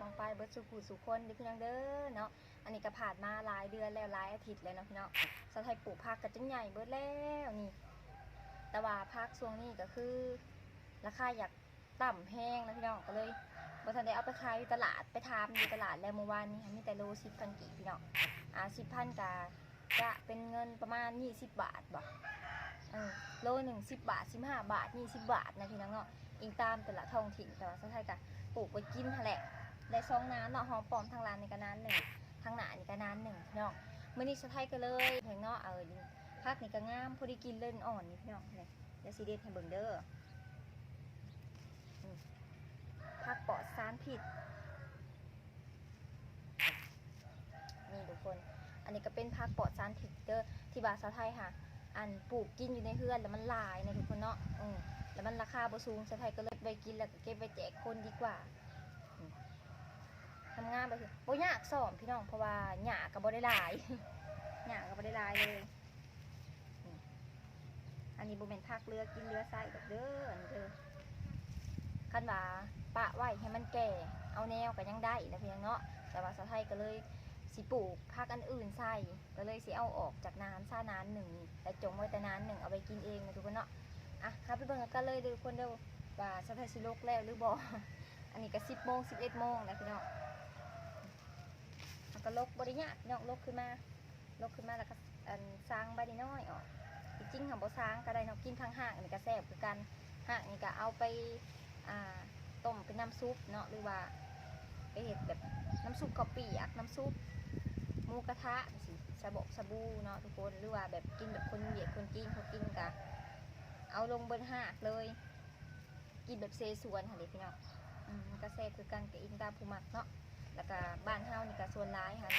ປອງປາຍເບິດສູ່ຜູ້ສູ່ຄົນເດີພີ່ນ້ອງເດີເນາະ. ອັນນີ້ກໍຜ່ານມາຫຼາຍເດືອນແລ້ວ ຫຼາຍອາທິດແລ້ວເນາະພີ່ນ້ອງ. ສາວໄທປູກຜັກກໍຈົນໃຫຍ່ເບິດແລ້ວນີ້ ແຕ່ວ່າຜັກຊ່ວງນີ້ກໍຄືລາຄາຢາກຕ່ຳແຮງນະພີ່ນ້ອງ ກໍເລີຍບໍ່ທັນໄດ້ເອົາໄປຂາຍຢູ່ຕະຫຼາດ. ໄປຖາມຢູ່ຕະຫຼາດແລ້ວ ມື້ວານນີ້ມີແຕ່ໂລສິບພັນກີບພີ່ນ້ອງ. ອ່າ ສິບພັນ ກໍ ຈະເປັນເງິນປະມານຊາວບາດບໍ ເອີ ໂລໜຶ່ງສິບບາດ ສິບຫ້າບາດ ຊາວບາດນະພີ່ນ້ອງເນາະ ອີງຕາມແຕ່ລະທ້ອງຖິ່ນ. ແຕ່ວ່າສາວໄທກໍປູກໄວ້ກິນຫັ້ນແຫຼະ ໄດ້ສອງນານເນາະ ຫອມປ້ອມທາງຫຼັງນີ້ກໍນານໜຶ່ງ ທາງໜ້ານີ້ກໍນານໜຶ່ງພີ່ນ້ອງ. ມື້ນີ້ສາວໄທກໍເລີຍແພງເນາະ ເອີ ຜັກນີ້ກໍງາມ ພໍດີກິນເລີຍ ອ່ອນນີ້ພີ່ນ້ອງ. ນີ້ ດຽວຊິເດັດໃຫ້ເບິ່ງເດີ ອືມ ຜັກປອດສານພິດ. ນີ້ທຸກຄົນ ອັນນີ້ກໍເປັນຜັກປອດສານພິດເດີ ທີ່ວ່າສາວໄທຫາ ອັນ ປູກກິນຢູ່ໃນເຮືອນ ແລ້ວມັນຫຼາຍນະທຸກຄົນເນາະ ເອີ ແລ້ວມັນລາຄາບໍ່ສູງ ສາວໄທກໍເລີຍເກັບໄວ້ກິນ ແລ້ວກໍເກັບໄວ້ແຈກຄົນດີກວ່າ. ອືມ ງາມໆ ແບບນີ້ ບໍ່ຍາກຊ້ອມພີ່ນ້ອງ ເພາະວ່າຫຍ້າກໍບໍ່ໄດ້ຫຼາຍ ຫຍ້າກໍບໍ່ໄດ້ຫຼາຍເລີຍ. ນີ້ ອັນນີ້ບໍ່ແມ່ນຜັກເຫຼືອກິນເຫຼືອໃຊ້ດອກເດີ ອັນນີ້ເດີ. ຄັນວ່າປະໄວ້ໃຫ້ມັນແກ່ ເອົາແນວກໍຍັງໄດ້ນະພີ່ນ້ອງເນາະ ແຕ່ວ່າສາວໄທກໍເລີຍຊິປູກຜັກອັນອື່ນໃສ່ ກໍເລີຍຊິເອົາອອກຈາກນານຊານານໜຶ່ງນີ້ ແລ້ວຈົ່ງໄວ້ແຕ່ນານໜຶ່ງ ເອົາໄວ້ກິນເອງນະທຸກຄົນເນາະ. ອ່ະ ເຮົາໄປເບິ່ງນຳກັນເລີຍເດີທຸກຄົນເດີ ວ່າສາວໄທຊິຫຼົກແລ້ວຫຼືບໍ່. ອັນນີ້ກໍສິບໂມງ ສິບເອັດໂມງແລ້ວພີ່ນ້ອງ. ເຮົາກໍຫຼົກ ບໍ່ໄດ້ຍາກພີ່ນ້ອງ ຫຼົກຂຶ້ນມາ ຫຼົກຂຶ້ນມາແລ້ວກໍ ອັນ ສ້າງໃບນ້ອຍໆອອກ. ທີ່ຈິງເຮົາບໍ່ສ້າງກໍໄດ້ເນາະ ກິນທັງຮາກນີ້ກໍແຊບຄືກັນ. ຮາກນີ້ກໍເອົາໄປ ອ່າ ຕົ້ມເປັນນ້ຳຊຸບເນາະ ຫຼືວ່າໄປເຮັດແບບນ້ຳຊຸບເຂົ້າປຽກ ນ້ຳຊຸບໝູກະທະຈັ່ງຊີ້ ຊາບົກຊາບູເນາະທຸກຄົນ ຫຼືວ່າແບບກິນແບບຄົນຫວຽດຄົນຈີນເຂົາກິນ ກໍເອົາລົງເບິດຮາກເລີຍ. ກິນແບບເສສວນຫັ້ນເດ້ພີ່ນ້ອງ ອືມ ມັນກໍແຊບຄືກັນ ກໍອີງຕາມຜູ້ມັກເນາະ. ແລ້ວກໍບ້ານເຮົານີ້ກໍສ່ວນຫຼາຍຫັ້ນ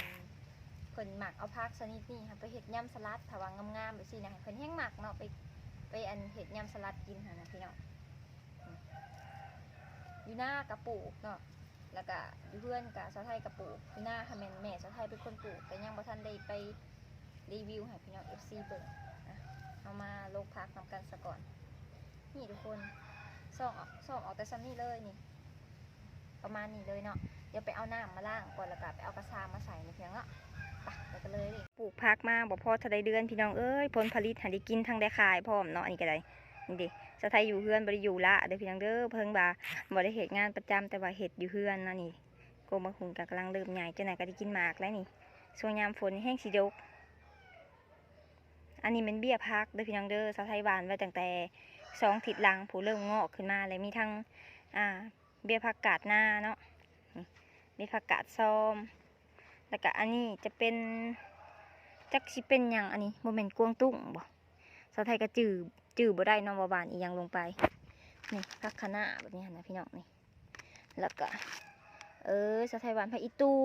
ເພິ່ນມັກເອົາຜັກຊະນິດນີ້ຫັ້ນໄປເຮັດຍຳສະຫຼັດ ຖ້າວ່າງາມໆແບບຊີ້ນະ ເພິ່ນແຮ່ງມັກເນາະ ໄປ ໄປ ອັນ ເຮັດຍຳສະຫຼັດກິນຫັ້ນນະພີ່ນ້ອງ. ອືມ ຢູ່ນາກໍປູກເນາະ ແລ້ວກໍຢູ່ເຮືອນກໍສາວໄທກໍປູກ ຢູ່ນາຫັ້ນແມ່ນແມ່ສາວໄທເປັນຄົນປູກ ແຕ່ຍັງບໍ່ທັນໄດ້ໄປຣີວິວໃຫ້ພີ່ນ້ອງເອັຟຊີເບິ່ງ. ອ່ະ ເຮົາມາລົງຜັກນຳກັນສາກ່ອນ. ນີ້ທຸກຄົນ ຊອກອອກ ຊອກອອກແຕ່ຊ່ຳນີ້ເລີຍນີ້ ປະມານນີ້ເລີຍເນາະ. ດຽວໄປເອົານ້ຳມາລ້າງກ່ອນ ແລ້ວກໍໄປເອົາກະຊາມາໃສ່ນະພີ່ນ້ອງເນາະ. ໄປ ໄປກັນເລີຍ. ປູກຜັກມາບໍ່ພໍເທົ່າໃດເດືອນພີ່ນ້ອງເອີຍ ຜົນຜະລິດຫັ້ນໄດ້ກິນທັງໄດ້ຂາຍພ້ອມເນາະ. ອັນນີ້ກໍໄດ້ ນີ້ເດ້ ສາວໄທຢູ່ເຮືອນ ບໍ່ໄດ້ຢູ່ລະເດີພີ່ນ້ອງເດີ ເພິ່ງວ່າບໍ່ໄດ້ເຮັດງານປະຈຳ ແຕ່ວ່າເຮັດຢູ່ເຮືອນນະ. ນີ້ ກົກໝາກຫຸ່ງກໍກຳລັງເລີ່ມໃຫຍ່ ຈັກໜ້ອຍກໍໄດ້ກິນໝາກແລ້ວນີ້. ຊ່ວງຍາມຝົນແຮ່ງຊິດົກ. ອັນນີ້ແມ່ນເບ້ຍຜັກເດີພີ່ນ້ອງເດີ ສາວໄທຫວ່ານໄວ້ຕັ້ງແຕ່ສອງທິດຫຼັງພຸ້ນ ເລີ່ມງອກຂຶ້ນມາແລ້ວ. ມີທັງ ອ່າ ເບ້ຍຜັກກາດນາເນາະ ນີ້ ເບ້ຍຜັກກາດຊອມ ແລ້ວກະອັນນີ້ຈະເປັນ ຈັກຊິເປັນຫຍັງ ອັນນີ້ບໍ່ແມ່ນກວາງຕຸ້ງບໍ? ສາວໄທກໍຈື່ ຈື່ບໍ່ໄດ້ເນາະວ່າຫວ່ານອີ່ຫຍັງລົງໄປ. ນີ້ ຜັກຄະນ້າແບບນີ້ຫັ້ນນະພີ່ນ້ອງນີ້. ແລ້ວກະ ເອີ ສາວໄທຫວ່ານຜັກອີ່ຕູ່.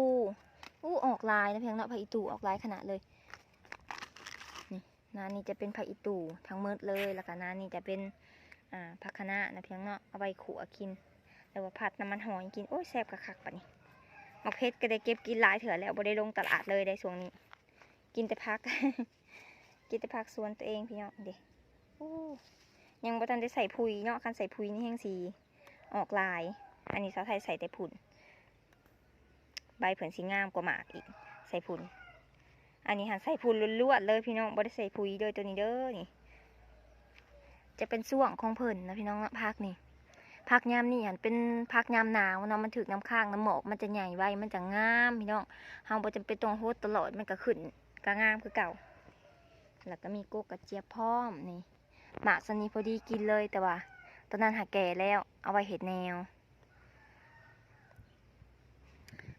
ອູ້ ອອກຫຼາຍນະພຽງເນາະ ຜັກອີ່ຕູ່ອອກຫຼາຍຂະໜາດເລີຍ. ນີ້ ໜ້ານີ້ຈະເປັນຜັກອີ່ຕູ່ທັງໝົດເລີຍ ແລ້ວກະໜ້ານີ້ຈະເປັນ ອ່າ ຜັກຄະນ້ານະພຽງເນາະ ເອົາໄວ້ຂົ້ວກິນ ຫຼືວ່າຜັດນ້ຳມັນຫອຍກິນ. ໂອ້ຍ ແຊບຄັກໆ ບາດນີ້. ໝາກເຜັດກໍໄດ້ເກັບກິນຫຼາຍເທື່ອແລ້ວ ບໍ່ໄດ້ລົງຕະຫຼາດເລີຍໄດ໋ຊ່ວງນີ້ ກິນແຕ່ຜັກ ກິນແຕ່ຜັກສວນຕົວເອງພີ່ນ້ອງເດ້. ໂອ້ ຍັງບໍ່ທັນໄດ້ໃສ່ປຸ໋ຍເນາະ ຄັນໃສ່ປຸ໋ຍນີ້ແຮ່ງຊິອອກຫຼາຍ. ອັນນີ້ສາວໄທໃສ່ແຕ່ຝຸ່ນ ໃບເພິ່ນຊິງາມກວ່າໝາກອີກ ໃສ່ຝຸ່ນ. ອັນນີ້ຫັ້ນໃສ່ຝຸ່ນລ້ວນໆເລີຍພີ່ນ້ອງ ບໍ່ໄດ້ໃສ່ປຸ໋ຍເດີ ໂຕນີ້ເດີ. ນີ້ຈະເປັນຊ່ວງຂອງເພິ່ນນະພີ່ນ້ອງເນາະ ຜັກນີ້. ຜັກຍາມນີ້ຫັ້ນເປັນຜັກຍາມໜາວເນາະ ມັນຖືກນ້ຳຄ້າງນ້ຳໝອກ ມັນຈະໃຫຍ່ໄວ ມັນຈະງາມພີ່ນ້ອງ. ເຮົາບໍ່ຈຳເປັນຕ້ອງຫົດຕະຫຼອດ ມັນກໍຂຶ້ນ ກໍງາມຄືເກົ່າ. ແລ້ວກໍມີກົກກະຈຽບພ້ອມນີ້. ໝາກສ່ຳນີ້ພໍດີກິນເລີຍ ແຕ່ວ່າຕອນນັ້ນຫາແກ່ແລ້ວ ເອົາໄວ້ເຮັດແນວ.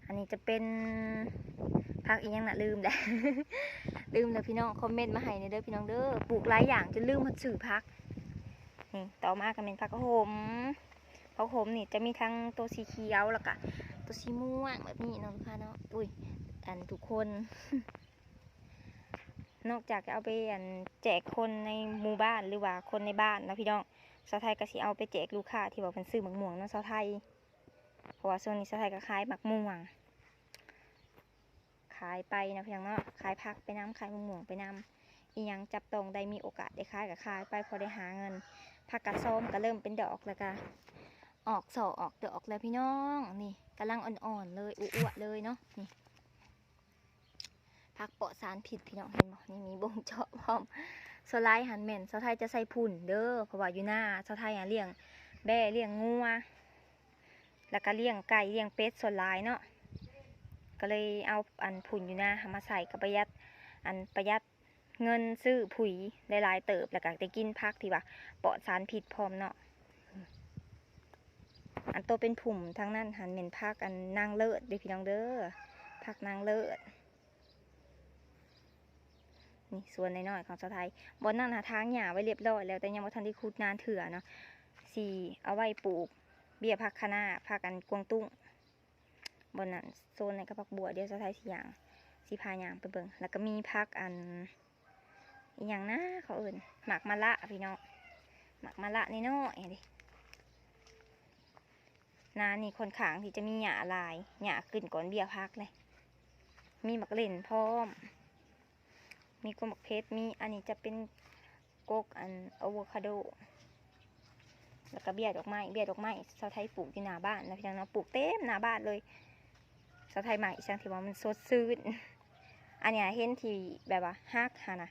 ອັນນີ້ຈະເປັນຜັກອີ່ຫຍັງນະ ລືມແລ້ວ ລືມແລ້ວ. ພີ່ນ້ອງຄອມເມັນມາໃຫ້ແດ່ເດີພີ່ນ້ອງເດີ. ປູກຫຼາຍຢ່າງຈົນລືມຮອດຊື່ຜັກ. ນີ້ ຕໍ່ມາກໍແມ່ນຜັກໂຫມ. ຜັກໂຫມນີ້ຈະມີທັງໂຕສີຂຽວ ແລ້ວກະໂຕສີມ່ວງແບບນີ້ເນາະ ລູກຄ້າເນາະ. ອຸ້ຍ ອັນ ທຸກຄົນ ນອກຈາກຈະເອົາໄປ ອັນ ແຈກຄົນໃນໝູ່ບ້ານ ຫຼືວ່າຄົນໃນບ້ານເນາະພີ່ນ້ອງ, ສາວໄທກໍຊິເອົາໄປແຈກລູກຄ້າທີ່ວ່າເພິ່ນຊື້ໝາກມ່ວງນຳສາວໄທ. ເພາະວ່າຊ່ວງນີ້ສາວໄທກໍຂາຍໝາກມ່ວງ ຂາຍໄປເນາະພີ່ນ້ອງເນາະ, ຂາຍຜັກໄປນຳ ຂາຍໝາກມ່ວງໄປນຳ. ອີ່ຫຍັງຈັບຕ້ອງໄດ້ ມີໂອກາດໄດ້ຂາຍກໍຂາຍໄປ ພໍໄດ້ຫາເງິນ. ຜັກກາດຊອມກໍເລີ່ມເປັນດອກ ແລ້ວກໍອອກສໍ່ອອກດອກແລ້ວພີ່ນ້ອງ. ນີ້ ກ ກຳລັງອ່ອນໆເລີຍ ອຸອ້ວະເລີຍເນາະ. ນີ້ ຜັກປອດສານພິດພີ່ນ້ອງ ເຫັນບໍ່? ນີ້ມີບົ່ງເຈາະພ້ອມ. ສ່ວນຫຼາຍຫັ້ນແມ່ນສາວໄທຈະໃສ່ຝຸ່ນເດີ ເພາະວ່າຢູ່ນາສາວໄທຫາລ້ຽງແບ້ລ້ຽງງົວ ແລ້ວກະລ້ຽງໄກ່ລ້ຽງເປັດສ່ວນຫຼາຍເນາະ ກະເລີຍເອົາອັນຝຸ່ນຢູ່ນາຫັ້ນມາໃສ່ ກະປະຢັດ ອັນປະຢັດເງິນຊື້ປຸ໋ຍໄດ້ຫຼາຍເຕີບ ແລ້ວກະໄດ້ກິນຜັກທີ່ວ່າປອດສານພິດພ້ອມເນາະ. ອັນໂຕເປັນພຸ່ມທາງນັ້ນຫັ້ນແມ່ນຜັກອັນນາງເລີດເດີພີ່ນ້ອງເດີ ຜັກນາງເລີດ. ນີ້ສວນນ້ອຍໆຂອງສາວໄທ ບ່ອນນັ້ນຫາຖາງຫຍ້າໄວ້ລຽບຮ້ອຍແລ້ວ ແຕ່ຍັງບໍ່ທັນໄດ້ຂຸດນານເທື່ອເນາະ ຊິເອົາໄວ້ປູກເບ້ຍຜັກຄະນ້າ ຜັກອັນກວາງຕຸ້ງ. ບ່ອນນັ້ນໂຊນນັ້ນກະຜັກບົ່ວ ດຽວສາວໄທຊິຍ່າງ ຊິພາຍ່າງໄປເບິ່ງ. ແລ້ວກະມີຜັກອັນ ອີ່ຫຍັງນາເຂົາເອີ້ນ ໝາກມະລະພີ່ນ້ອງ ໝາກມະລະນ້ອຍໆຫັ້ນເດ. ນານີ້ຂ້ອນຂ້າງທີ່ຈະມີຫຍ້າຫຼາຍ ຫຍ້າຂຶ້ນກ່ອນເບ້ຍຜັກເລີຍ. ມີໝາກເລັ່ນພ້ອມ ມີກົກໝາກເຜັດ ມີ ອັນນີ້ຈະເປັນກົກອັນອາໂວຄາໂດ ແລ້ວກະເບ້ຍດອກໄມ້ ເບ້ຍດອກໄມ້ສາວໄທປູກຢູ່ໜ້າບ້ານນະພີ່ນ້ອງເນາະ ປູກເຕັມໜ້າບ້ານເລີຍ. ສາວໄທມັກອີ່ຫຍັງທີ່ວ່າມັນສົດຊື່ນ. ອັນເນີ້ຍເຫັນທີ່ແບບວ່າຫັກຫັ້ນນະ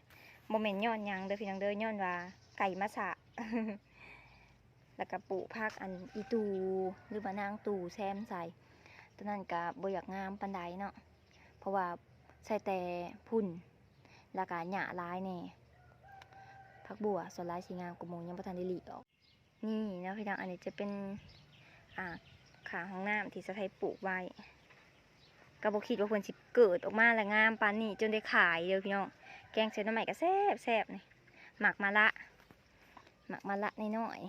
ບໍ່ແມ່ນຍ້ອນຫຍັງເດີພີ່ນ້ອງເດີ ຍ້ອນວ່າໄກ່ມາຊະ. ແລ້ວກະປູກຜັກອັນອີ່ຕູ່ ຫຼືວ່ານາງຕູ່ແຊມໃສ່ ໂຕນັ້ນກະບໍ່ຢາກງາມປານໃດເນາະ ເພາະວ່າໃສ່ແຕ່ຝຸ່ນ ແລ້ວກະຫຍ້າຫຼາຍແດ່. ຜັກບົ່ວສ່ວນຫຼາຍຊິງາມກວ່າໝູ່ ຍັງບໍ່ທັນໄດ້ລີກອອກ. ນີ້ເນາະພີ່ນ້ອງ ອັນນີ້ຈະເປັນ ອ່າ ຂ້າງຫ້ອງນ້ຳທີ່ສາວໄທປູກໄວ້ ກະບໍ່ຄິດວ່າເພິ່ນຊິເກີດອອກມາແລ້ວງາມປານນີ້ ຈົນໄດ້ຂາຍເດີພີ່ນ້ອງ. ແກງໃສ່ໜໍ່ໄມ້ກະແຊບໆ ນີ້ ໝາກມະລະ ໝາກມະລະນ້ອຍ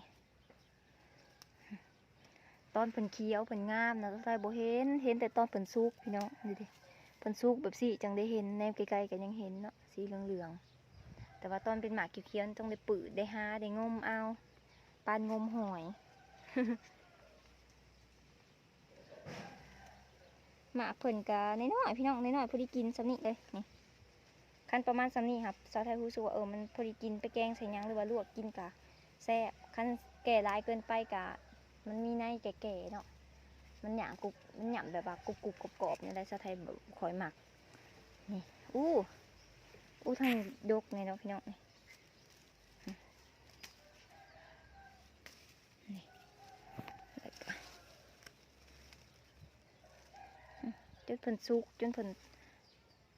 ໆ ຕອນເພິ່ນຂຽວເພິ່ນງາມນະ ສາວໄທບໍ່ເຫັນ ເຫັນແຕ່ຕອນເພິ່ນສຸກພີ່ນ້ອງ. ນີ້ເດ ເພິ່ນສຸກແບບຊີ້ຈັ່ງໄດ້ເຫັນ ແນມໄກໆກະຍັງເຫັນເນາະ ສີເຫຼືອງໆ ແຕ່ວ່າຕອນເປັນໝາກຂຽວໆ ຕ້ອງໄດ້ປືດ ໄດ້ຫາ ໄດ້ງົມເອົາ ປານງົມຫອຍ. ໝາກເພິ່ນກະນ້ອຍໆ ພີ່ນ້ອງ ນ້ອຍໆ ພໍດີກິນສ່ຳນີ້ເລີຍ. ນີ້ ຄັນປະມານສ່ຳນີ້ ສາວໄທຮູ້ສຶກວ່າ ເອີ ມັນພໍດີກິນ ໄປແກງໃສ່ຫຍັງ ຫຼືວ່າລວກກິນກະແຊບ. ຄັນແກ່ຫຼາຍເກີນໄປກະ ມັນມີໃນແກ່ໆເນາະ ມັນຫຍັງກຸບ ມັນຫຍັງແບບວ່າກຸບໆກອບໆ ນີ້ແຫຼະ ສາວໄທບໍ່ຄ່ອຍມັກ. ນີ້ ອູ້ ອູ້ ທັງດົກນີ້ເນາະພີ່ນ້ອງ ນີ້ ນີ້ ແລ້ວກະ ຈົນເພິ່ນສຸກ ຈົນເພິ່ນ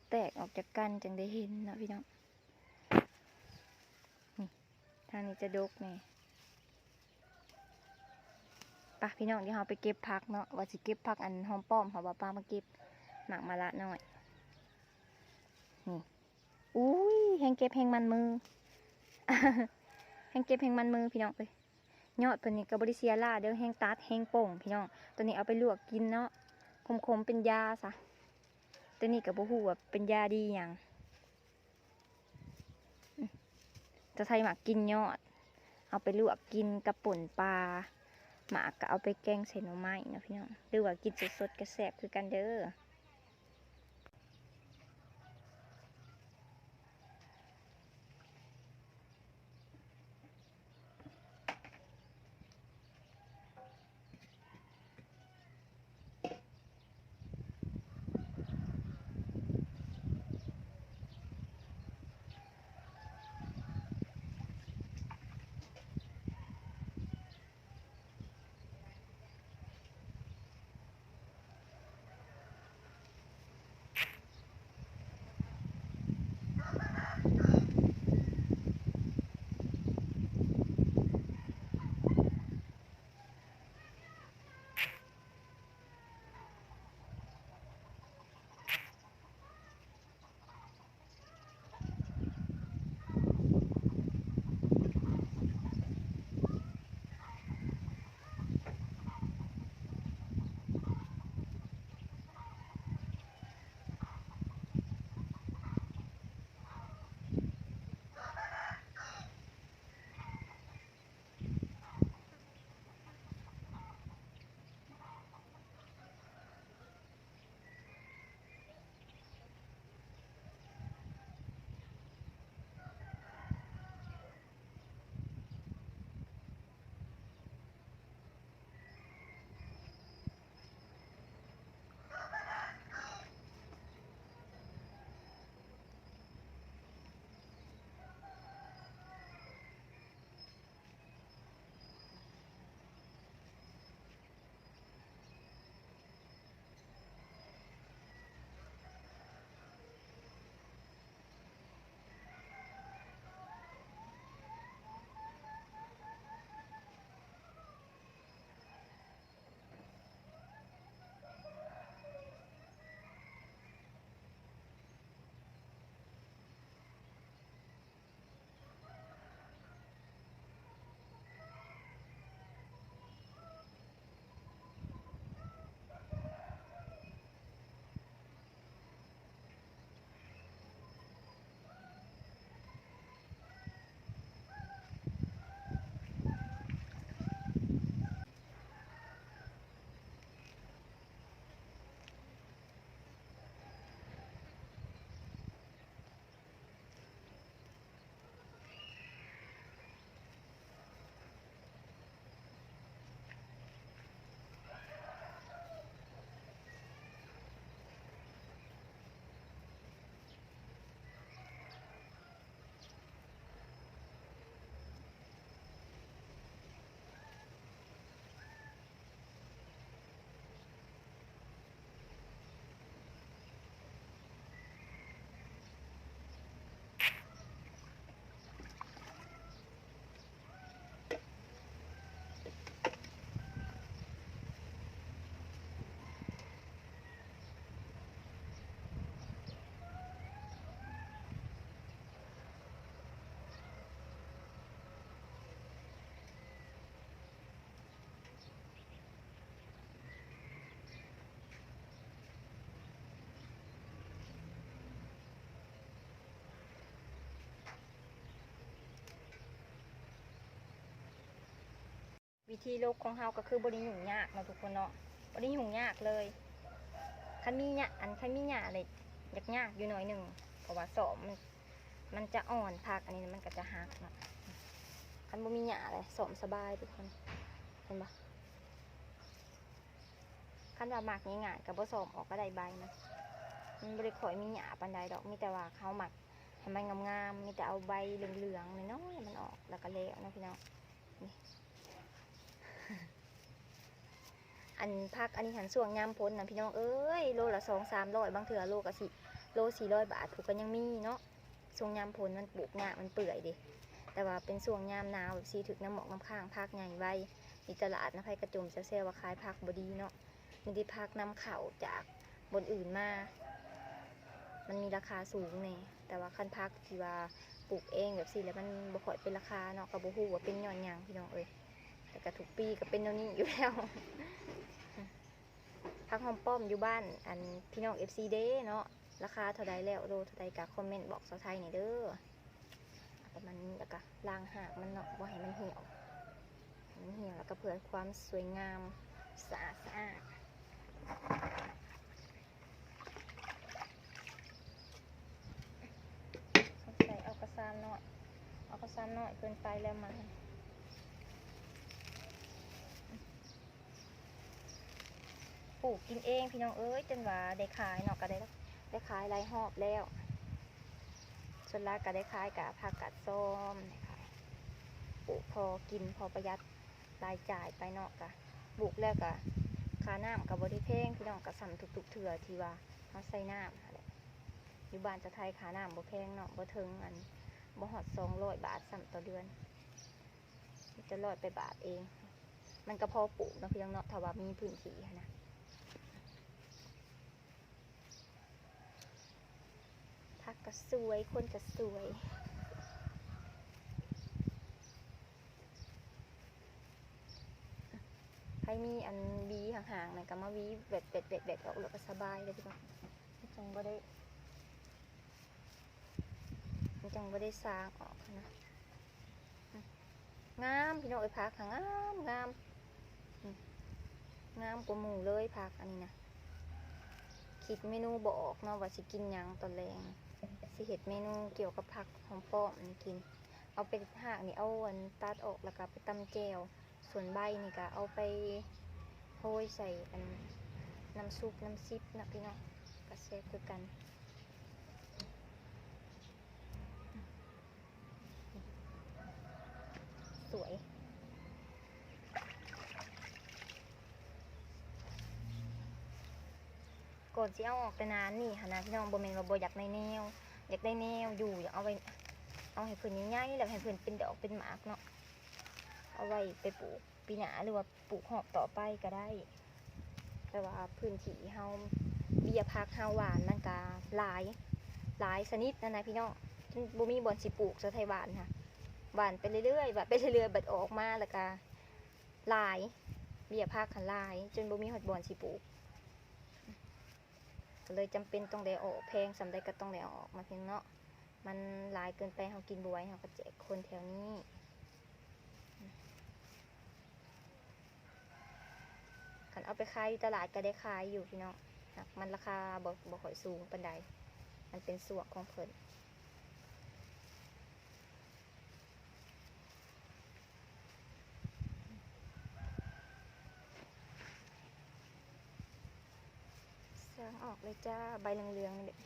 ແຕກອອກຈາກກັນຈັ່ງໄດ້ເຫັນເນາະພີ່ນ້ອງ. ນີ້ ທາງນີ້ຈະດົກແດ່. ປະ ພີ່ນ້ອງ ດຽວເຮົາໄປເກັບຜັກເນາະ ວ່າຊິເກັບຜັກອັນຫອມປ້ອມ ເຮົາວ່າປາມາເກັບ ໝາກມະລະນ້ອຍ. ນີ້ ອຸ້ຍ ແຮງເກັບແຮງມັນມື ແຮງເກັບແຮງມັນມືພີ່ນ້ອງເອີຍ. ຍອດເພິ່ນນີ້ກະບໍ່ໄດ້ເສຍຫຼາຍເດີ ແຮງຕັດແຮງປົ່ງພີ່ນ້ອງ. ໂຕນີ້ເອົາໄປລວກກິນເນາະ ຂົມໆ ເປັນຢາຊະ. ໂຕນີ້ກະບໍ່ຮູ້ວ່າເປັນຢາດີຫຍັງ. ສາວໄທມັກກິນຍອດ ເອົາໄປລວກກິນກັບປົ່ນປາ ໝາກກະເອົາໄປແກງໃສ່ໜໍ່ໄມ້ເນາະພີ່ນ້ອງ ຫຼືວ່າກິນສົດໆກະແຊບຄືກັນເດີ. ວິທີລົກຂອງເຮົາກໍຄືບໍ່ໄດ້ຫຍຸ້ງຍາກເນາະທຸກຄົນເນາະ ບໍ່ໄດ້ຫຍຸ້ງຍາກເລີຍ. ຄັນມີຫຍ້າ ອັນ ຄັນມີຫຍ້ານີ້ຢາກຍາກຢູ່ໜ້ອຍໜຶ່ງ ເພາະວ່າຊອມມັນ ມັນຈະອ່ອນ ຜັກອັນນີ້ມັນກໍຈະຫັກເນາະ. ຄັນບໍ່ມີຫຍ້າເລີຍຊອມສະບາຍທຸກຄົນ ເຫັນບໍ່? ຄັນວ່າມັກງ່າຍໆກໍບໍ່ຊອມອອກກໍໄດ້ໃບມັນ. ມັນບໍ່ໄດ້ຄ່ອຍມີຫຍ້າປານໃດດອກ ມີແຕ່ວ່າເຮົາມັກໃຫ້ມັນງາມໆ ມີແຕ່ເອົາໃບເຫຼືອງໆນ້ອຍໆມັນອອກ ແລ້ວກໍແລ້ວເນາະພີ່ນ້ອງ. ນີ້ ອັນ ຜັກອັນນີ້ຫັ້ນ ຊ່ວງຍາມຝົນນະພີ່ນ້ອງເອີຍ ໂລລະສອງສາມຮ້ອຍ ບາງເທື່ອໂລກະຊິ ໂລສີ່ຮ້ອຍບາດພຸ້ນກໍຍັງມີເນາະ. ຊ່ວງຍາມຝົນມັນປູກຍາກ ມັນເປື່ອຍເດ້ ແຕ່ວ່າເປັນຊ່ວງຍາມໜາວແບບຊີ້ ຖືກນ້ຳໝອກນ້ຳຄ້າງ ຜັກໃຫຍ່ໄວ. ຢູ່ຕະຫຼາດນະ ໃຜກະຈົ່ມແຊວໆວ່າຂາຍຜັກບໍ່ດີເນາະ. ມີແຕ່ຜັກນຳເຂົ້າຈາກບ່ອນອື່ນມາ ມັນມີລາຄາສູງແດ່. ແຕ່ວ່າຄັນຜັກທີ່ວ່າປູກເອງແບບຊີ້ແລ້ວ ມັນບໍ່ຄ່ອຍເປັນລາຄາເນາະ ກໍບໍ່ຮູ້ວ່າເປັນຍ້ອນຫຍັງພີ່ນ້ອງເອີຍ. ແຕ່ກໍທຸກປີກໍເປັນແນວນີ້ຢູ່ແລ້ວ. ຜັກຫອມປ້ອມຢູ່ບ້ານ ອັນ ພີ່ນ້ອງເອັຟຊີເດ້ເນາະ ລາຄາເທົ່າໃດແລ້ວ ໂລເທົ່າໃດ ກໍຄອມເມັນບອກສາວໄທແດ່ເດີ. ປະມານນີ້ ແລ້ວກໍລ້າງຮາກມັນເນາະ ບໍ່ໃຫ້ມັນຫ່ຽວ ໃຫ້ມັນຫ່ຽວ ແລ້ວກໍເພື່ອຄວາມສວຍງາມ ສະອາດສະອ້ານ. ສົງໄສເອົາກະຊາມນ້ອຍ ເອົາກະຊາມນ້ອຍເກີນໄປແລ້ວມັນ. ປູກກິນເອງພີ່ນ້ອງເອີຍ ຈົນວ່າໄດ້ຂາຍເນາະ ກໍໄດ້ ໄດ້ຂາຍຫຼາຍຮອບແລ້ວ. ສ່ວນຫຼາຍກໍໄດ້ຂາຍກະຜັກກາດຊອມ ປູກພໍກິນ ພໍປະຢັດລາຍຈ່າຍໄປເນາະ. ກະປູກແລ້ວກະຄ່ານ້ຳກໍບໍ່ໄດ້ແພງພີ່ນ້ອງ ກໍສ່ຳທຸກໆເທື່ອທີ່ວ່າເຮົາໃຊ້ນ້ຳຫັ້ນແຫຼະ. ຢູ່ບ້ານສາວໄທຄ່ານ້ຳບໍ່ແພງເນາະ ບໍ່ເຖິງ ອັນ ບໍ່ຮອດສອງຮ້ອຍບາດຊ້ຳຕໍ່ເດືອນ ມີແຕ່ຮ້ອຍປາຍບາດເອງ. ມັນກໍພໍປູກເນາະພີ່ນ້ອງເນາະ ຖ້າວ່າມີພື້ນທີ່ຫັ້ນນະ. ຜັກກໍສວຍ ຄົນກໍສວຍ. ໃຜມີອັນຫວີຫ່າງໆນັ້ນກໍມາຫວີແຫວດໆໆອອກ ແລ້ວກໍສະບາຍເດ້ພີ່ນ້ອງ ມັນຈັ່ງບໍ່ໄດ້ ມັນຈັ່ງບໍ່ໄດ້ສ້າງອອກຫັ້ນນະ. ອືມ ງາມພີ່ນ້ອງເອີຍ ຜັກຫາງາມ ງາມ ອືມ ງາມກວ່າໝູ່ເລີຍຜັກອັນນີ້ນະ. ຄິດເມນູບໍ່ອອກເນາະວ່າຊິກິນຫຍັງຕອນແລງ ຊິເຮັດເມນູກ່ຽວກັບຜັກຫອມປ້ອມນີ້ກິນ. ເອົາໄປຮາກນີ້ ເອົາອັນຕັດອອກ ແລ້ວກໍໄປຕຳແຈ່ວ. ສ່ວນໃບນີ້ກໍເອົາໄປໂຮຍໃສ່ອັນ ນ້ຳຊຸບນ້ຳຊິບນະພີ່ນ້ອງ ກໍແຊບຄືກັນ. ສວຍ ກ່ອນຊິເອົາອອກແຕ່ນານນີ້ຫັ້ນນະພີ່ນ້ອງ ບໍ່ແມ່ນວ່າບໍ່ຢາກໄດ້ແນວ ຢາກໄດ້ແນວຢູ່ ຢາກເອົາໄວ້ ເອົາໃຫ້ເພິ່ນໃຫຍ່ໆ ແລ້ວໃຫ້ເພິ່ນເປັນດອກເປັນໝາກເນາະ ເອົາໄວ້ໄປປູກປີໜ້າ ຫຼືວ່າປູກຮອບຕໍ່ໄປກໍໄດ້. ແຕ່ວ່າພື້ນທີ່ເຮົາ ເບ້ຍຜັກເຮົາຫວ່ານມັນກໍຫຼາຍ ຫຼາຍຊະນິດຫັ້ນນະພີ່ນ້ອງ ຈົນບໍ່ມີບ່ອນຊິປູກ ສາວໄທຫວ່ານຫັ້ນ ຫວ່ານໄປເລື້ອຍໆ ຫວ່ານໄປເລື້ອຍໆ ບັດອອກມາແລ້ວກໍຫຼາຍ ເບ້ຍຜັກຫັ້ນຫຼາຍ ຈົນບໍ່ມີຮອດບ່ອນຊິປູກ. ກໍເລີຍຈຳເປັນຕ້ອງໄດ້ເອົາອອກ ແພງສ່ຳໃດກໍຕ້ອງໄດ້ເອົາອອກມາເພງເນາະ ມັນຫຼາຍເກີນໄປ ເຮົາກິນບໍ່ໄຫວ ເຮົາກໍແຈກຄົນແຖວນີ້. ຄັນເອົາໄປຂາຍຢູ່ຕະຫຼາດກໍໄດ້ຂາຍຢູ່ພີ່ນ້ອງ ຫາກມັນລາຄາບໍ່ ບໍ່ຄ່ອຍສູງປານໃດ ມັນເປັນຊ່ວງຂອງເພິ່ນ. ສ້າງອອກເລີຍຈ້າ ໃບເຫຼືອງໆນີ້ແຫຼະ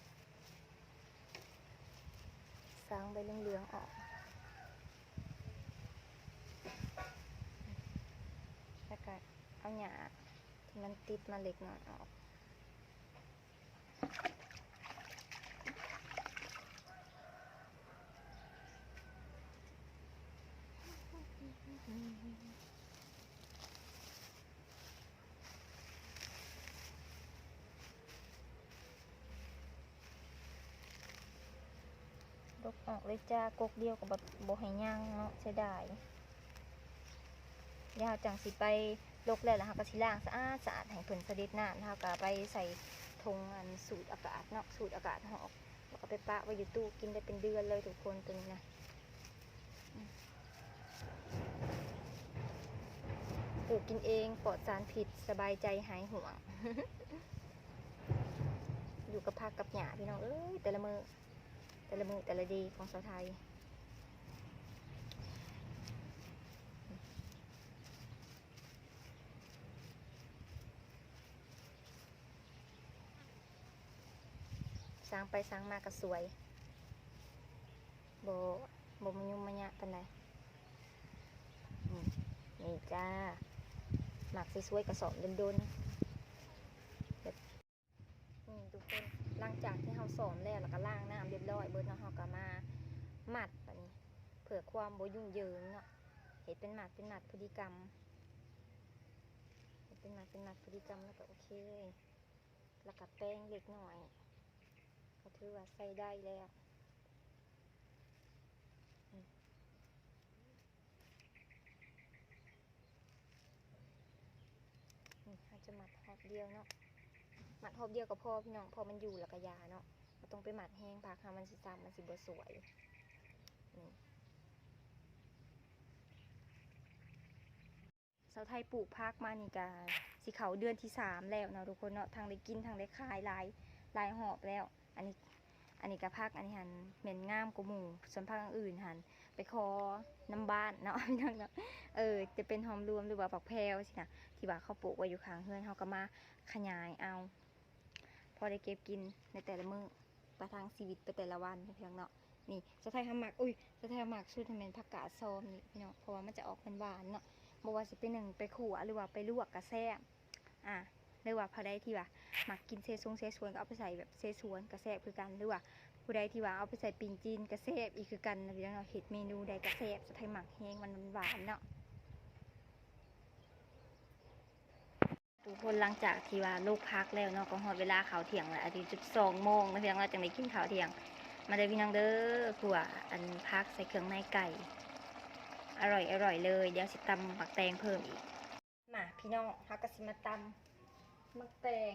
ສ້າງໃບເຫຼືອງໆອອກ ແລ້ວກະເອົາຫຍ້າທີ່ມັນຕິດມາເລັກນ້ອຍອອກ. ດົກອອກເລີຍຈ້າ ກົກດຽວກໍບໍ່ ບໍ່ໃຫ້ຍັງເນາະ ເສຍດາຍ. ແລ້ວເຮົາຈັ່ງຊິໄປລົກແລ້ວ ແລ້ວເຮົາກໍຊິລ້າງສະອາດໆ ໃຫ້ເພິ່ນສະເດັດນ້ຳ ແລ້ວເຮົາກໍເອົາໄປໃສ່ຖົງ ອັນ ສູດອາກາດເນາະ ສູດອາກາດເຮົາອອກ ແລ້ວກໍໄປປະໄວ້ຢູ່ຕູ້ກິນໄດ້ເປັນເດືອນເລີຍທຸກຄົນ ໂຕນີ້ນະ. ອືມ ອືມ ປູກກິນເອງ ປອດສານພິດ ສະບາຍໃຈຫາຍຫ່ວງ. ຢູ່ກັບຜັກກັບຫຍ້າ ພີ່ນ້ອງເອີຍ ແຕ່ລະມື້ ແຕ່ລະມື້ແຕ່ລະເດຂອງສາວໄທ. ສ້າງໄປສ້າງມາກໍສວຍ ບໍ່ ບໍ່ມາຫຍຸ້ງມາຍາກປານໃດ. ອືມ ນີ້ຈ້າ ມັກຊິສວຍກະສອບດົນໆ ແບບ ນີ້ທຸກຄົນ ຫຼັງຈາກທີ່ເຮົາຊ້ອມແລ້ວ ແລ້ວກໍລ້າງນ້ຳຮຽບຮ້ອຍເບິດເນາະ ເຮົາກໍມາມັດບາດນີ້ ເພື່ອຄວາມບໍ່ຫຍຸ້ງເຢິງເນາະ ເຮັດເປັນມັດເປັນມັດພໍດີກຳ ເຮັດເປັນມັດເປັນມັດພໍດີກຳ ແລ້ວກໍໂອເຄ ແລ້ວກໍແປ້ງເລັກນ້ອຍ ກໍຖືວ່າໃຊ້ໄດ້ແລ້ວ. ອືມ ນີ້ເຮົາຈະມັດຮອບດຽວເນາະ ມັດຮອບດຽວກໍພໍພີ່ນ້ອງ ເພາະມັນຢູ່ແລ້ວກໍຢາເນາະ ບໍ່ຕ້ອງໄປມັດແຮງ ຜັກເຮົາມັນຊິຊ້ຳ ມັນຊິບໍ່ສວຍ. ນີ້ ສາວໄທປູກຜັກມານີ້ກະຊິເຂົ້າເດືອນທີສາມແລ້ວເນາະທຸກຄົນເນາະ ທັງໄດ້ກິນທັງໄດ້ຂາຍຫຼາຍ ຫຼາຍຮອບແລ້ວ. ອັນນີ້ ອັນນີ້ກະຜັກ ອັນນີ້ຫັ້ນແມ່ນງາມກວ່າໝູ່ ສ່ວນຜັກອັນອື່ນຫັ້ນໄປຂໍນຳບ້ານເນາະ ພີ່ນ້ອງເນາະ. ເອີ ຈະເປັນຫອມລວມ ຫຼືວ່າຜັກແພວຊີ້ນະ ທີ່ວ່າເຂົາປູກໄວ້ຢູ່ຂ້າງເຮືອນ ເຮົາກໍມາຂະຫຍາຍເອົາ ພໍໄດ້ເກັບກິນໃນແຕ່ລະມື້ ປະທັງຊີວິດໄປແຕ່ລະວັນເນາະ ພີ່ນ້ອງເນາະ. ນີ້ ສາວໄທຫາມັກ ອຸ້ຍ ສາວໄທຫາມັກສຸດຫັ້ນແມ່ນຜັກກາດຊອມນີ້ພີ່ນ້ອງ ເພາະວ່າມັນຈະອອກຫວານໆເນາະ ບໍ່ວ່າຊິໄປໜຶ້ງ ໄປຂົ້ວ ຫຼືວ່າໄປລວກກະແຊບ. ອາ ຫຼືວ່າຜູ້ໃດທີ່ວ່າມັກກິນເສຊົງເສຊວນ ກໍເອົາໄປໃສ່ແບບເສຊວນກະແຊບຄືກັນ ຫຼືວ່າຜູ້ໃດທີ່ວ່າເອົາໄປໃສ່ປີ້ງຈີນກະແຊບອີກຄືກັນນະ ພີ່ນ້ອງເນາະ. ເຮັດເມນູໃດກະແຊບ ສາວໄທມັກແຮງ ມັນຫວານໆເນາະ. ທຸກຄົນ ຫຼັງຈາກທີ່ວ່າລູກຜັກແລ້ວເນາະ ກໍຮອດເວລາເຂົ້າທ່ຽງແລ້ວ ອາດຈະສິບສອງໂມງນະ ພີ່ນ້ອງເນາະ ຈັ່ງໄດ້ກິນເຂົ້າທ່ຽງ. ມາເດີພີ່ນ້ອງເດີ ຂົ້ວອັນຜັກໃສ່ເຄື່ອງໃນໄກ່ ອະລ່ອຍໆເລີຍ. ດຽວຊິຕຳໝາກແຕງເພີ່ມອີກ. ມາພີ່ນ້ອງ ເຮົາກໍຊິມາຕຳໝາກແຕງ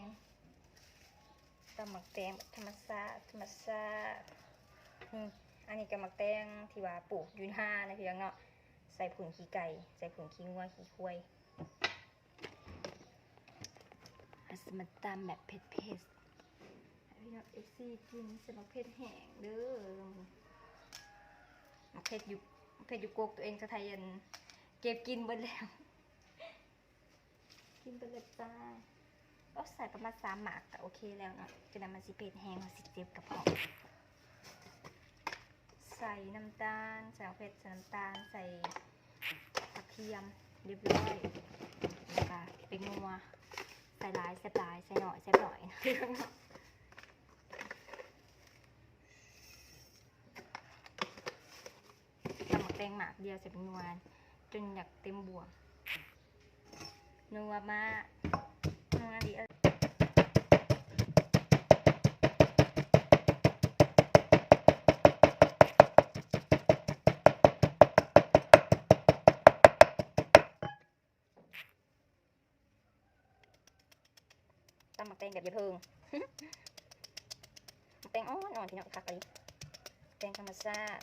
ຕຳໝາກແຕງແບບທຳມະຊາດ ທຳມະຊາດ. ນີ້ ອັນນີ້ກໍໝາກແຕງທີ່ວ່າປູກຢູ່ນານະ ພີ່ນ້ອງເນາະ ໃສ່ຝຸ່ນຂີ້ໄກ່ ໃສ່ຝຸ່ນຂີ້ງົວຂີ້ຄວາຍ. ເຮົາຊິມາຕຳແບບເຜັດໆ ໃຫ້ພີ່ນ້ອງເອັຟຊີກິນໃສ່ໝາກເຜັດແຫ້ງເດີ. ໝາກເຜັດຢູ່ ໝາກເຜັດຢູ່ກົກຕົວເອງ ສາວໄທອັນເກັບກິນເບິດແລ້ວ ກິນໄປເລີຍຈ້າ. ໂອ້ ໃສ່ປະມານສາມໝາກກໍໂອເຄແລ້ວເນາະ ຈັ່ງໃດມັນຊິເຜັດແຮງ ເຮົາຊິເຈັບກະເພາະ. ໃສ່ນ້ຳຕານ ໃສ່ໝາກເຜັດ ໃສ່ນ້ຳຕານ ໃສ່ກະທຽມ ຮຽບຮ້ອຍ ແລ້ວກະແປ້ງນົວ. ໃສ່ຫຼາຍແຊບຫຼາຍ ໃສ່ໜ້ອຍແຊບໜ້ອຍ. ຕຳໝາກແຕງໝາກດຽວໃສ່ເປັນນົວ ຈົນຢາກເຕັມບ່ວງ ນົວມາກ ນັວດີເອີຍ. ຕຳໝາກແຕງແບບຢ່າເພິ່ງ ໝາກແຕງອ່ອນໆ ພີ່ນ້ອງ ຄັກອີ່ຫຼີ ແຕງທຳມະຊາດ.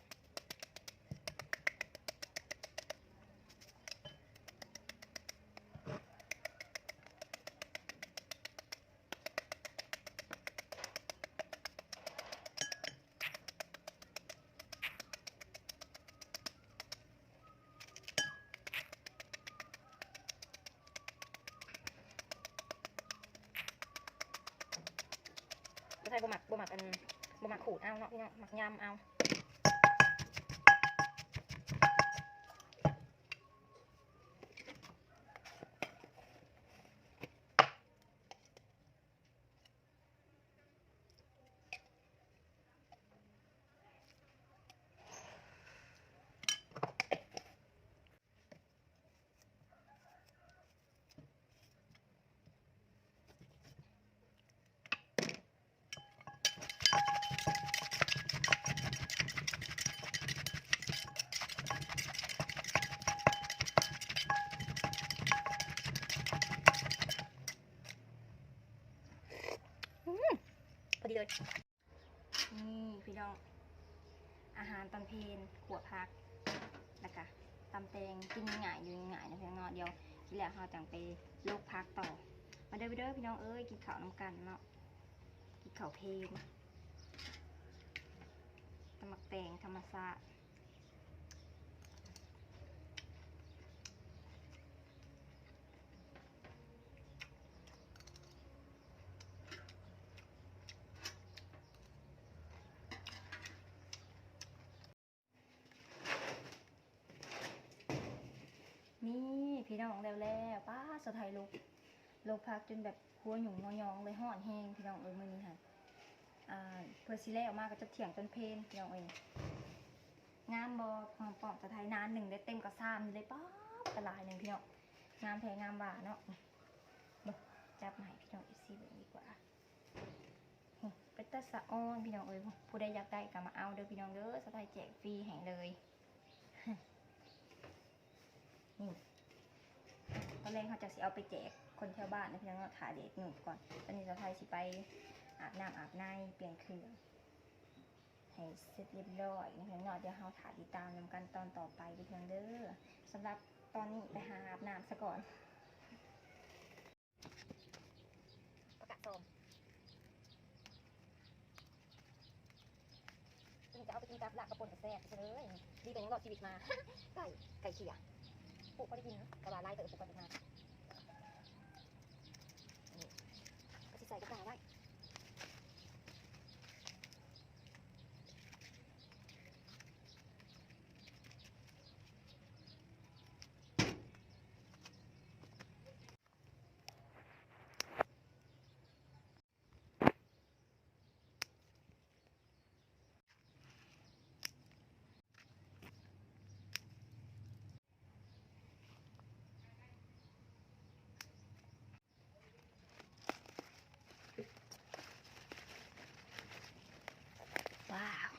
ບໍ່ໃຊ່ ບໍ່ມັກ ບໍ່ມັກອັນ ບໍ່ມັກຂູດເອົາເນາະ ພີ່ນ້ອງ ມັກຍຳເອົາ. ອືມ ພໍດີເລີຍ. ນີ້ພີ່ນ້ອງ ອາຫານຕອນເພນ ຂົ້ວຜັກ ແລ້ວກະຕຳແຕງ ກິນງ່າຍໆ ຢູ່ງ່າຍໆ ນະພີ່ນ້ອງເນາະ. ດຽວ ແລ້ວເຮົາຈັ່ງໄປລົກຜັກຕໍ່. ມາເດີ ມາເດີພີ່ນ້ອງເອີຍ ກິນເຂົ້ານຳກັນເນາະ ກິນເຂົ້າເພນ ຕຳໝາກແຕງທຳມະຊາດ. ນີ້ພີ່ນ້ອງ ແລ້ວໆ ປ້າ ສາວໄທລົກ ລົກຜັກຈົນແບບຫົວຫຍຸງຫົວຫຍອງເລີຍ ຮ້ອນແຮງພີ່ນ້ອງເອີຍ ມື້ນີ້ຫັ້ນ ອ່າ ເພື່ອຊິແລ້ວມາກໍຈະທ່ຽງຈົນເພນພີ່ນ້ອງເອີຍ. ງາມບໍ່ ປ້ອມສາວໄທ ນານໜຶ່ງໄດ້ເຕັມກະຊາມນີ້ເລີຍ ປ້າ ກະຫຼາຍໜຶ່ງພີ່ນ້ອງ ງາມແທ້ງາມວ່າເນາະ. ເບິ່ງ ຈັບມາໃຫ້ພີ່ນ້ອງເອັຟຊີເບິ່ງດີກວ່າ. ໂອ້ ເປັນຕາສະອອນພີ່ນ້ອງເອີຍ ຜູ້ໃດຢາກໄດ້ກໍມາເອົາເດີພີ່ນ້ອງເດີ ສາວໄທແຈກຟຣີໃຫ້ເລີຍ. ນີ້ ຕອນແລງເຮົາຈະຊິເອົາໄປແຈກຄົນແຖວບ້ານນະພີ່ນ້ອງເນາະ ຖ້າແດດງືບກ່ອນ. ຕອນນີ້ສາວໄທຊິໄປອາບນ້ຳອາບໃນ ປ່ຽນເຄື່ອງໃຫ້ເສັດຮຽບຮ້ອຍນະພີ່ນ້ອງເນາະ ດຽວເຮົາຖ້າຕິດຕາມນຳກັນຕອນຕໍ່ໄປເດີພີ່ນ້ອງເດີ. ສຳລັບຕອນນີ້ໄປຫາອາບນ້ຳສາກ່ອນ. ຜັກກາດຊອມ ຕົວນີ້ຈະເອົາໄປກິນກັບລາບກັບປົ່ນກໍແຊບເລີຍ. ດີແຕ່ຍັງລອດຊີວິດມາ. ໄກ່ ໄກ່ເຂ່ຍ ປູກພໍໄດ້ກິນ ແຕ່ວ່າຫຼາຍເຕີບ ປູກໄວ້ເຮັດນາ. ນີ້ ກໍຊິໃສ່ກະຕ່າໄວ້. ວ້າວ.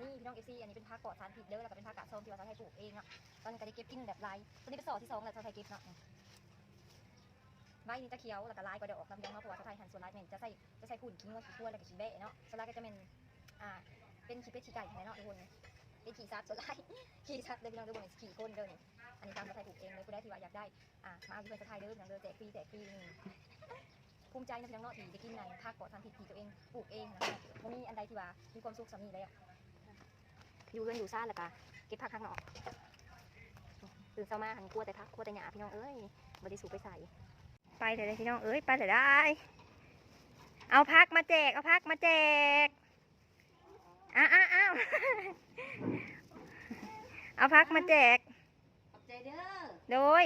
ນີ້ພີ່ນ້ອງເອັຟຊີ ອັນນີ້ເປັນຜັກປອດສານພິດເດີ ແລ້ວກໍເປັນຜັກກາດຊອມທີ່ວ່າສາວໄທປູກເອງເນາະ. ຕອນນີ້ກໍໄດ້ເກັບກິນແບບຫຼາຍ ຕອນນີ້ເປັນຊໍ່ທີສອງແລ້ວສາວໄທເກັບເນາະ. ໃບນີ້ຈະຂຽວ ແລ້ວກໍຫຼາຍກວ່າດອກນຳພີ່ນ້ອງເນາະ ເພາະວ່າສາວໄທຫັ້ນສ່ວນຫຼາຍແມ່ນຈະໃສ່ ຈະໃສ່ຝຸ່ນ ຂີ້ງົວ ຂີ້ຄວາຍ ແລ້ວກໍຂີ້ແບ້ເນາະ. ສ່ວນຫຼາຍກໍຈະແມ່ນ ອ່າ ເປັນຂີ້ເປັດຂີ້ໄກ່ຫັ້ນແຫຼະເນາະທຸກຄົນ ເປັນຂີ້ສັດສ່ວນຫຼາຍ ຂີ້ສັດເດີພີ່ນ້ອງເດີ ບໍ່ແມ່ນຂີ້ຄົນເດີ. ອັນນີ້ຕາມສາວໄທປູກເອງເລີຍ ຜູ້ໃດທີ່ວ່າຢາກໄດ້ ອ່າ ມາເອົາຢູ່ເຮືອນສາວໄທເດີພີ່ນ້ອງເດີ ແຈກຟຣີແຈກຟຣີ. ພູມໃຈນະພີ່ນ້ອງເນາະ ທີ່ໄດ້ກິນອັນຜັກປອດສານພິດທີ່ຕົວເອງປູກເອງນະ ບໍ່ມີອັນໃດທີ່ວ່າມີຄວາມສຸກສ່ຳນີ້ແລ້ວ. ຢູ່ເຮືອນຢູ່ຊານ ແລ້ວກະເກັບຜັກຮັກເນາະ. ຕື່ນເຊົ້າມາຫັ້ນ ຄົວແຕ່ຜັກ ຄົວແຕ່ຫຍ້າພີ່ນ້ອງເອີຍ ບໍ່ໄດ້ສູບໄປໃສ. ໄປແລ້ວເດ້ພີ່ນ້ອງເອີຍ ໄປແລ້ວໄດ໋. ເອົາຜັກມາແຈກ ເອົາຜັກມາແຈກ. ອ້າວ ອ້າວ ອ້າວ ເອົາຜັກມາແຈກ. ຂອບໃຈເດີ. ໂດຍ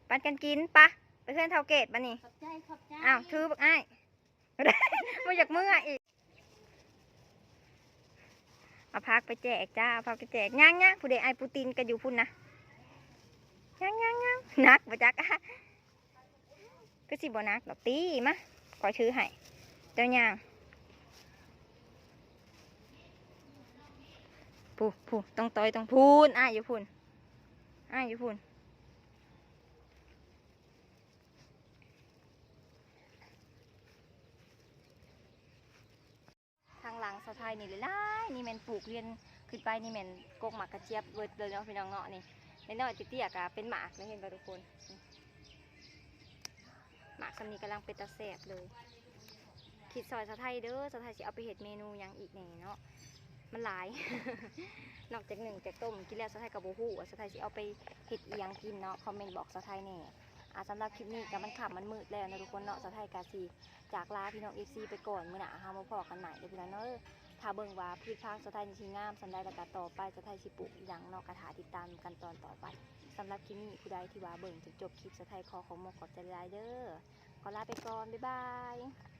ປັນກັນກິນ. ປະ ໄປເຮືອນເຖົ້າເກດບາດນີ້. ຂອບໃຈ ຂອບໃຈ. ອ້າວ ຖືບັກອ້າຍ ບໍ່ຢາກເມືອອີກ. ເອົາຜັກໄປແຈກຈ້າ ເອົາຜັກໄປແຈກ. ຍັງໆ ຜູ້ໃດ ອ້າຍປູຕິນກໍຢູ່ພຸ້ນນະ. ຍັງໆໆ ໜັກບໍ່ຈັກ ຄືຊິບໍ່ໜັກດອກຕິ ມາ ຂ້ອຍຖືໃຫ້ ເຈົ້າຍ່າງ ຜູ້ ຜູ້ ຕ້ອງຕ່ອຍ ຕ້ອງ ພຸ້ນ ອ້າຍຢູ່ພຸ້ນ ອ້າຍຢູ່ພຸ້ນ. ທາງຫຼັງສາວໄທນີ້ຫຼາຍໆ ນີ້ແມ່ນປູກລຽນຂຶ້ນໄປ ນີ້ແມ່ນກົກໝາກກະຈຽບເບິດເລີຍເນາະ ພີ່ນ້ອງເນາະ. ນີ້ນ້ອຍໆ ເຕ້ຍໆ ກະເປັນໝາກເລີຍ ເຫັນບໍ່ທຸກຄົນ? ໝາກສ່ຳນີ້ກຳລັງເປັນຕາແຊບເລີຍ. ຄິດຊ່ອຍສາວໄທເດີ ສາວໄທຊິເອົາໄປເຮັດເມນູຫຍັງອີກແດ່ເນາະ ມັນຫຼາຍ. ນອກຈາກໜຶ້ງຈາກຕົ້ມກິນແລ້ວ ສາວໄທກໍບໍ່ຮູ້ວ່າສາວໄທຊິເອົາໄປເຮັດອີ່ຫຍັງກິນເນາະ ຄອມເມັນບອກສາວໄທແດ່. ອ່າ ສຳລັບຄລິບນີ້ກໍມັນຄ່ຳມັນມືດແລ້ວເນາະທຸກຄົນເນາະ ສາວໄທກໍຊິຈາກລາພີ່ນ້ອງເອັຟຊີໄປກ່ອນ ມື້ໜ້າເຮົາມາພໍ້ກັນໃໝ່ເດີພີ່ນ້ອງເດີ. ຖ້າເບິ່ງວ່າພືດຜັກສາວໄທນີ້ຊິງາມສ່ຳໃດ ແລ້ວກໍຕໍ່ໄປສາວໄທຊິປູກອີ່ຫຍັງເນາະ ກໍຖ້າຕິດຕາມກັນຕອນຕໍ່ໄປ. ສຳລັບຄລິບນີ້ ຜູ້ໃດທີ່ວ່າເບິ່ງຈົນຈົບຄລິບ ສາວໄທຂໍຂອບມຸກຂອບໃຈຫຼາຍໆເດີ. ຂໍລາໄປກ່ອນ ບາຍບາຍ.